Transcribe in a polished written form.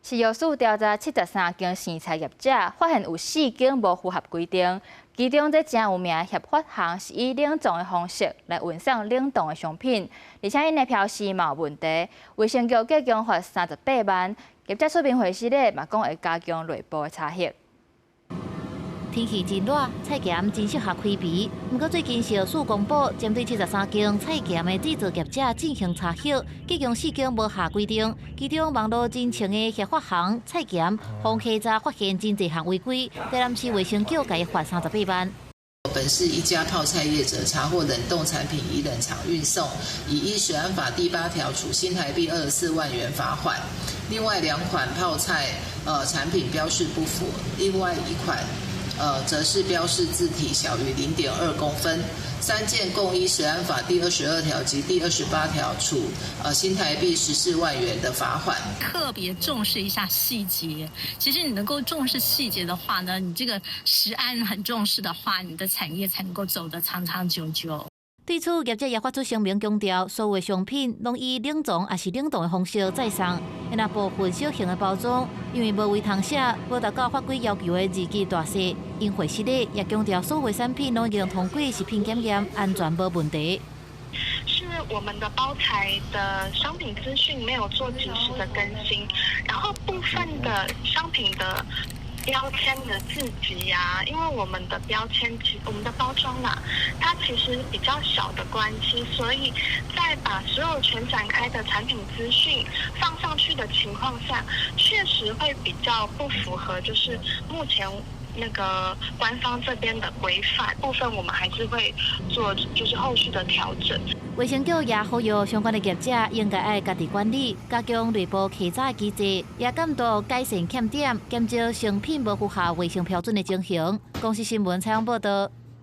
食藥署調查73間生菜業者，發現有4間無符合規定。其中這誠有名的協發行是以冷藏的方式來運送冷凍的商品，而且𪜶的標示嘛有問題。衛生局計共罰38萬，業者出面回釋咧，嘛講會加強內部的查核。天氣真熱，菜鹹真適合開胃。毋過最近食藥署公布，針對73間菜鹹的製造業者進行查核，計共四間無合規定。其中網路真紅的協發行菜鹹，予稽查發現真濟項違規，台南市衛生局共伊罰38萬。本市一家泡菜業者查獲冷凍產品以冷藏運送，已依食安法第8條處新台幣24萬元罰款。另外兩款泡菜產品標示不符，另外一款則是標示字體小於0.2公分，三件共依食安法第22條及第28條處新台幣14萬元的罰款。特別重視一下細節，其實你能夠重視細節的話呢，你這個食安很重視的話，你的產業才能夠走得長長久久。對此，業者也發出聲明強調，所有商品攏以冷藏抑是冷凍的方式載送，若部分小型的包裝，因為無圍通寫，無達到法規要求的字級大細，𪜶回釋咧也強調，所有產品攏已經通過食品檢驗，安全無問題。是我們的包材的商品資訊沒有做及時的更新，然後部分的商品的標籤的字級啊，因為我們的標籤其我們的包裝啦，它其實比較小的關係，所以在把所有全展開的產品資訊放上去的情況下，確實會比較不符合，就是目前那個官方這邊的規範部分，我們還是會做就是後續的調整。衛生局也呼籲相關的業者應該愛家己管理，加強內部稽查機制，也監督改善欠點，減少商品無符合衛生標準的情形。公視新聞採訪報道。